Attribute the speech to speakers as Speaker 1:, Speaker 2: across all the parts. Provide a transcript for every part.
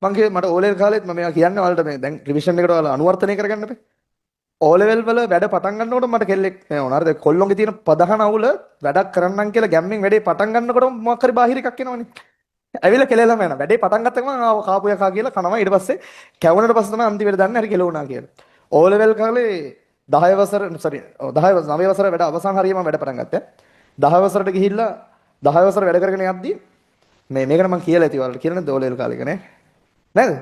Speaker 1: මං කිව්වේ මට ඕ ලෙවල් කාලෙත් මම මේවා කියන්නේ ඔයාලට මේ දැන් රිවිෂන් එකට ඔයාලා අනුවර්තනය කරගන්න එපා. ඕ ලෙවල් වල වැඩ පටන් ගන්නකොට මට කෙල්ලෙක් මේ වුණා. හරිද? කොල්ලොන්ගේ තියෙන ප්‍රධාන අවුල වැඩක් කරන්නම් කියලා ගැම්මෙන් වැඩේ පටන් ගන්නකොටම මොකක් හරි බාහිර එකක් එනවනේ. ඇවිල්ලා කෙලෙලම යනවා. වැඩේ පටන් ගත්ත ගමන් ආව කාපු යකා කියලා කනවා. ඊට පස්සේ කැවුනට පස්සේ තමයි අන්තිමට දන්නේ හරි කෙලවුණා කියලා. ඕ ලෙවල් කාලේ 10 වසර, සෝරි, 10 වසර, 9 වසර වැඩ අවසන් හරියම වැඩ පටන් ගත්තා. 10 වසරට ගිහිල්ලා 10 වසර වැඩ කරගෙන යද්දි මේ මේක නම් මං කියලා ඇති ඔයාලට කියලා නේද ඕ ලෙවල් කාලේක නේ? නේද?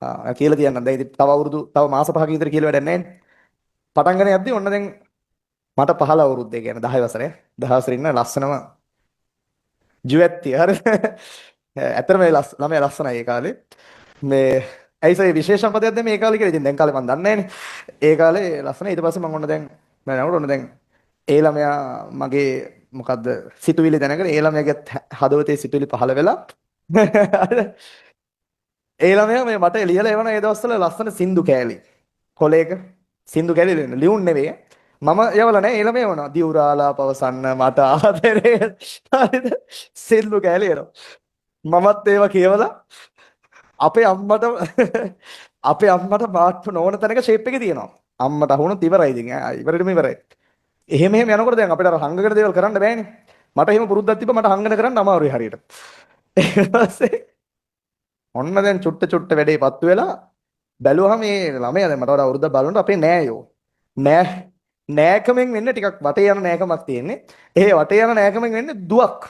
Speaker 1: ආ, කියලා තියන්නම්. දැන් ඉතින් තව අවුරුදු තව මාස 5ක විතර කියලා වැඩක් නැහැ නේ. පටන් ගන්න යද්දි ඔන්න දැන් මට 15 අවුරුද්ද, ඒ කියන්නේ 10 වසරේ 10 වසරේ ඉන්න ලස්සනම ජුවැත්තිය, හරිද? ඇත්තටම මේ ළමයා ලස්සනයි ඒ කාලේ. මේ ඇයි සර් විශේෂ පදයක් දැන් මේ කාලේ කියලා. ඉතින් දැන් කාලේ මං දන්නේ නැහනේ. ඒ කාලේ ලස්සනයි. ඊට පස්සේ මං ඔන්න දැන් මම යනකොට ඔන්න දැන් ඒ ළමයා මගේ මොකද්ද සිතුවිලි දැනගෙන ඒ ළමයාගේ හදවතේ සිතුවිලි පහළ වෙලා, හරිද? ඒ ළමයා මේ මට ලියලා එවන ඒ දවස්වල ලස්සන සින්දු කෑලි. කොලේක සින්දු කෑලි ලියන. ලියුන් නෙවෙයි. මම යවලා නෑ, ඒ ළමයා එවනවා. දියුරාලා පවසන්න මට ආදරේ. හරිද? සින්දු කෑලි එනවා. මමත් ඒවා කියවලා අපේ අම්මට මාට්ටු නොවන තැනක ෂේප් එකේ තියෙනවා. අම්මට අහුනොත් ඉවරයි ඉතින්. ඈ ඉවරෙටම ඉවරයි. එහෙම එහෙම යනකොට දැන් අපිට අර හංගගෙන දේවල් කරන්න බෑනේ. මට එහෙම පුරුද්දක් තිබ්බ, මට හංගන කරන්න අමාරුයි හරියට. ඊට පස්සේ ඔන්න දැන් චුට්ට චුට්ට වැඩේ පත්තු වෙලා බැලුවහම මේ ළමයා දැන් මට වඩා අවුරුද්දක් බලනකොට අපේ නෑයෝ. නෑ නෑකමෙන් වෙන්න ටිකක් වටේ යන නෑකමක් තියෙන්නේ. ඒ වටේ යන නෑකමෙන් වෙන්නේ දුවක්.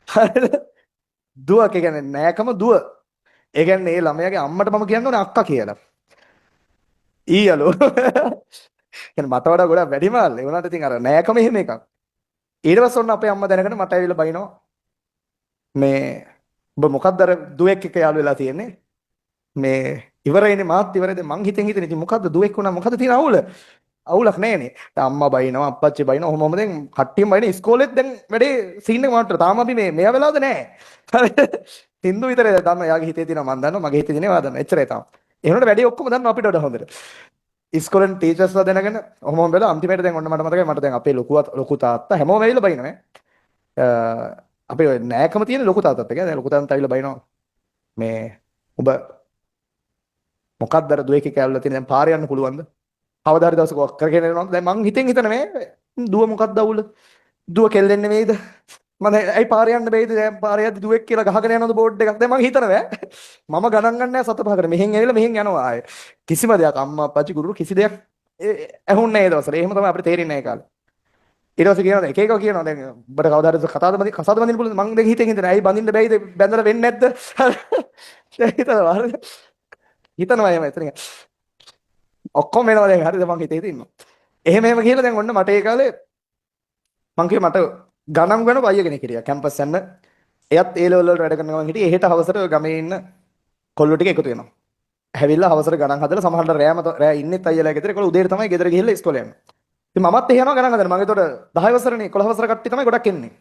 Speaker 1: හරිද? දුවක්, ඒ කියන්නේ නෑකම දුව. ඒ කියන්නේ මේ ළමයාගේ අම්මට මම කියන්න ඕනේ අක්කා කියලා. ඊයලෝ. කියන්නේ මට වඩා ගොඩක් වැඩිමහල්. ඒ වුණාට ඉතින් අර නෑකම එහෙම එකක්. ඊට පස්සේ ඔන්න අපේ අම්මා දැනගෙන මට ඇවිල්ලා බයිනවා. මේ ඔබ මොකද්ද අර දුවෙක් එක්ක යාළු වෙලා තියෙන්නේ? මේ ඉවරයිනේ, මාත් ඉවරයි. දැන් මං හිතෙන් හිතෙන ඉතින් මොකද්ද දුවෙක් වුණා මොකද්ද තියෙන අවුල? අවුලක් නෑනේ. දැන් අම්මා බයිනවා, අප්පච්චි බයිනවා, ඔහොම ඔහොම දැන් කට්ටියම බයින. ඉස්කෝලෙත් දැන් වැඩේ සීන් එක මාට්ටු. තාම අපි මේ මෙයා වෙලාවද නෑ. හරි. සින්දු විතරයි දැන් තාම එයාගේ හිතේ තියෙනවා මං දන්නවා, මගේ හිතේ තියෙනවා එයා දන්නවා. එච්චරයි තාම. ඒ වුණාට වැඩේ ඔක්කොම දන්නවා අපිට වඩා හොඳට. ඉස්කෝලෙන් ටීචර්ස්ලා දැනගෙන ඔහොම ඔහොම වෙලා අන්තිමට දැන් ඔන්න මට මතකයි, මට දැන් අපේ ලොකු ලොකු තාත්තා හැමෝම ඇවිල්ලා බයිනවා ඈ. අපේ ඔය නෑකම තියෙන ලොකු තාත්තත් එක්ක. දැන් ලොකු තාත්තත් ඇවිල්ලා බයිනවා. මේ ඔබ මොකක්ද අර දුවෙක් එක්ක ඇවිල්ලා තියෙන, දැන් පාරේ යන්න පුළුවන්ද? කවදා හරි දවසක ඔක් කරගෙන එනවා. දැන් මං හිතෙන් හිතන මේ දුව මොකක්ද අවුල? දුව කෙල්ලෙන් නෙමෙයිද? මම ඇයි පාරේ යන්න බැයිද? දැන් පාරේ යද්දි දුවෙක් කියලා ගහගෙන යනවද බෝඩ් එකක්? දැන් මං හිතනවා ඈ. මම ගණන් ගන්න නෑ සත පහකට. මෙහෙන් ඇවිල්ලා මෙහෙන් යනවා ආයේ. කිසිම දෙයක් අම්මා අප්පච්චි ගුරුවරු කිසි දෙයක් ඇහුන්නේ නෑ ඒ දවස්වල. එහෙම තමයි අපිට තේරෙන්නේ නෑ ඒ කාලේ. ඊට පස්සේ කියනවා එක එක කියනවා, දැන් උඹට කවදා හරි කතාවද බඳින්න කසාද බඳින්න පුළුවන්ද? මං දැන් හිතෙන් හිතන ඇයි බඳින්න බැයිද? බැඳලා වෙන්නේ නැද්ද? දැන් හිතනවා, හරිද? හිතනවා එහෙම එතන ඔක්කොම වෙනවා දැන්, හරිද? මං හිතේ හිතේ ඉන්නවා. එහෙම එහෙම කියලා දැන් ඔන්න මට ඒ කාලේ මං කිව්වේ මට ගණන් ගණන් අයියා කෙනෙක් හිටියා කැම්පස් යන්න. එයත් ඒ ලෙවල් වලට වැඩ කරන ගමන් හිටියේ. එහෙට හවසට ඔය ගමේ ඉන්න කොල්ලෝ ටික එකතු වෙනවා. ඇවිල්ලා හවසට ගණන් හදලා සමහරවිට රෑම රෑ ඉන්නෙත් අයියලා ගෙදර. ඒගොල්ලෝ උදේට තමයි ගෙදර ගිහිල්ලා ඉස්කෝලේ යන්නේ. ඉතින් මමත් එහෙ යනවා ගණන් හදන්න. මං ඒතකොට 10 වසරනේ, 11 වසර කට්ටිය තමයි ගොඩක් එන්නේ.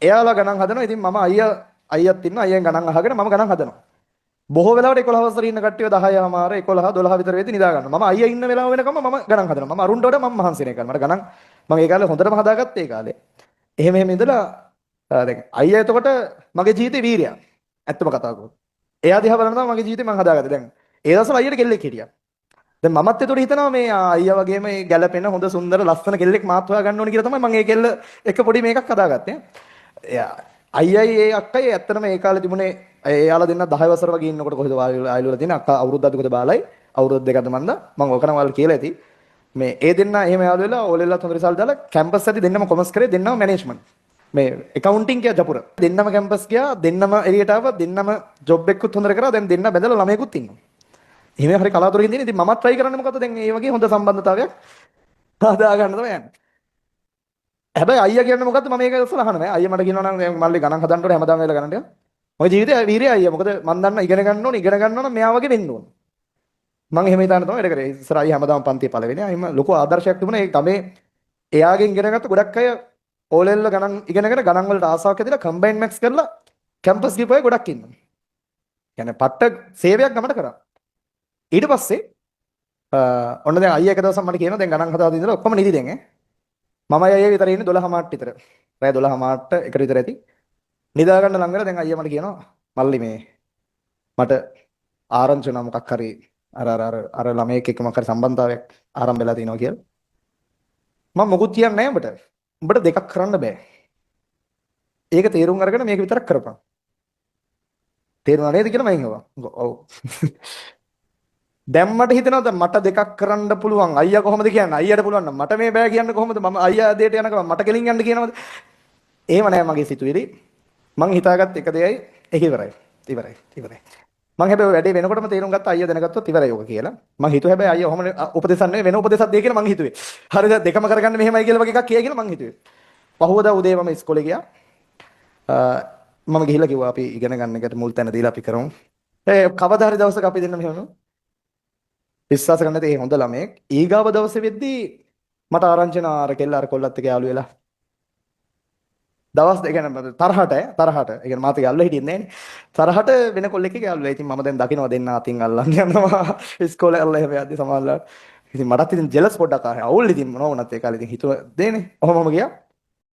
Speaker 1: එයාලා ගණන් හදනවා. ඉතින් මම අයියා අයියත් ඉන්නවා. අයියන් ගණන් අහගෙන මම ගණන් හදනවා. බොහෝ වෙලාවට 11 වසරේ ඉන්න කට්ටිය 10 හමාර 11 12 විතර වෙද්දි නිදා ගන්නවා. මම අයියා ඉන්න වෙලාව වෙනකම් මම ගණන් හදනවා. මම අරුන්ට වඩා මම මහන්සි නේ කරන්නේ. මට ගණන් මම ඒ කාලේ හොඳටම හදාගත්තේ ඒ කාලේ. එහෙම එහෙම ඉඳලා දැන් අයියා එතකොට මගේ ජීවිතේ වීරයා. ඇත්තම කතා කරොත්. එයා දිහා බලන තමයි මගේ ජීවිතේ මං හදාගත්තේ. දැන් ඒ දවස්වල අයියට කෙල්ලෙක් හිටියා. දැන් මමත් එතකොට හිතනවා මේ අයියා වගේම මේ ගැළපෙන හොඳ සුන්දර ලස්සන කෙල්ලෙක් මාත් හොයා ගන්න ඕනේ කියලා තමයි මං ඒ කෙල්ල එක පොඩි මේකක් හදාගත්තේ. එයා අයියයි ඒ අක්කයි ඇත්තටම ඒ කාලේ තිබුණේ එයාලා දෙන්න 10 වසර වගේ ඉන්නකොට කොහෙද ආයලුවල තියෙන අක්කා අවුරුද්දක් කොහෙද බාලයි අවුරුදු දෙකක්ද මන්ද මං ඕක නම් ඔයාලා කියලා ඇති. මේ ඒ දෙන්න එහෙම යාළු වෙලා ඕලෙල්ලත් හොඳ රිසල්ට් දාලා කැම්පස් ඇති දෙන්නම කොමර්ස් කරේ, දෙන්නම මැනේජ්මන්ට් මේ ඇකවුන්ටිං ගියා ජපුර. දෙන්නම කැම්පස් ගියා, දෙන්නම එළියට ආවා, දෙන්නම ජොබ් එකකුත් හොඳට කරා. දැන් දෙන්න බැඳලා ළමයෙකුත් ඉන්නවා. එහෙම හරි කලාතුරකින් තියෙන. ඉතින් මමත් try කරන්නේ මොකද්ද, දැන් ඒ වගේ හොඳ සම්බන්ධතාවයක් හදා ගන්න තමයි යන්නේ. හැබැයි අයියා කියන්නේ මොකද්ද, මම ඒක ඉස්සලා අහනවා. අයියා මට කියනවා නම් දැන් මල්ලි ගණන් හදන්න ඕනේ හැමදාම වෙලා ගණන් ටික. මගේ ජීවිතේ වීරිය අයියා. මොකද මං දන්නා ඉගෙන ගන්න ඕනේ, ඉගෙන ගන්න ඕන මෙයා වගේ වෙන්න ඕනේ. මං එහෙම හිතාන තමයි වැඩ කරේ. ඉස්සර අයියා හැමදාම පන්තියේ පළවෙනි. එහෙම ලොකු ආදර්ශයක් තිබුණා. ඒ ගමේ එයාගෙන් ඉගෙන ගත්ත ගොඩක් අය ඕ ලෙවල් ගණන් ඉගෙනගෙන ගණන් වලට ආසාවක් ඇතිලා කම්බයින් මැක්ස් කරලා කැම්පස් ගිහපු අය ගොඩක් ඉන්නවා. කියන්නේ පට්ට සේවයක් ගමට කරා. ඊට පස්සේ ඔන්න දැන් අයියා එක දවසක් මට කියනවා දැන් ගණන් හදාලා ඉඳලා ඔක්කොම නිදි දැන් ඈ. මමයි අයියා විතර ඉන්නේ 12 මාට්ට විතර. රෑ 12 මාට්ට එකට විතර ඇති. නිදා ගන්න ලඟ වෙලා දැන් අයියා මට කියනවා මල්ලි මේ මට ආරංචි වුණා මොකක් හරි අර අර අර අර ළමයෙක් එක්ක මොකක් හරි සම්බන්ධතාවයක් ආරම්භ වෙලා තියෙනවා කියලා. මම මොකුත් කියන්නේ නැහැ උඹට. උඹට දෙකක් කරන්න බෑ. ඒක තේරුම් අරගෙන මේක විතරක් කරපන්. තේරුණා නේද කියලා මම ඇහුවා. ඔව්. දැන් මට හිතෙනවා දැන් මට දෙකක් කරන්න පුළුවන්. අයියා කොහොමද කියන්නේ? අයියාට පුළුවන් නම් මට මේ බෑ කියන්න කොහොමද? මම අයියා දෙයට යන ගමන් මට කෙලින් යන්න කියනවද? එහෙම නෑ මගේ සිතුවිලි. මං හිතාගත්ත එක දෙයයි, ඒක ඉවරයි. ඉවරයි. ඉවරයි. මං හැබැයි වැඩේ වෙනකොටම තේරුම් ගත්තා අයියා දැනගත්තොත් ඉවරයි ඔක කියලා. මං හිතුවා හැබැයි අයියා ඔහොම උපදෙසක් නෙවෙයි, වෙන උපදෙසක් දෙයි කියලා මං හිතුවේ. හරිද, දෙකම කරගන්න මෙහෙමයි කියලා වගේ එකක් කියයි කියලා මං හිතුවේ. පහුවදා උදේ මම ඉස්කෝලේ ගියා. මම ගිහිල්ලා කිව්වා අපි ඉගෙන ගන්න එකට මුල් තැන දීලා අපි කරමු. ඒ කවදා හරි දවසක අපි දෙන්න මෙහෙම විශ්වාස කරන්න නැති ඒ හොඳ ළමයෙක්. ඊගාව දවසේ වෙද්දී මට ආරංචි වෙනවා අර කෙල්ල අර කොල්ලත් එක්ක යාළු වෙලා. දවස් දෙක කියන්නේ තරහට ඈ, තරහට. ඒ කියන්නේ මාත් එක්ක යාළුවා හිටියෙත් නෑනේ. තරහට වෙන කොල්ලෙක් එක්ක යාළු වෙලා. ඉතින් මම දැන් දකිනවා දෙන්න අතින් අල්ලන් යනවා. ඉස්කෝලේ අල්ල එහෙම යද්දි සමහරවල්. ඉතින් මටත් ඉතින් ජෙලස් පොඩ්ඩක් ආවා. අවුල් ඉතින් මොනවා වුණත් ඒ කාලේ ඉතින් හිතුව දේනේ. ඔහොමම ගියා.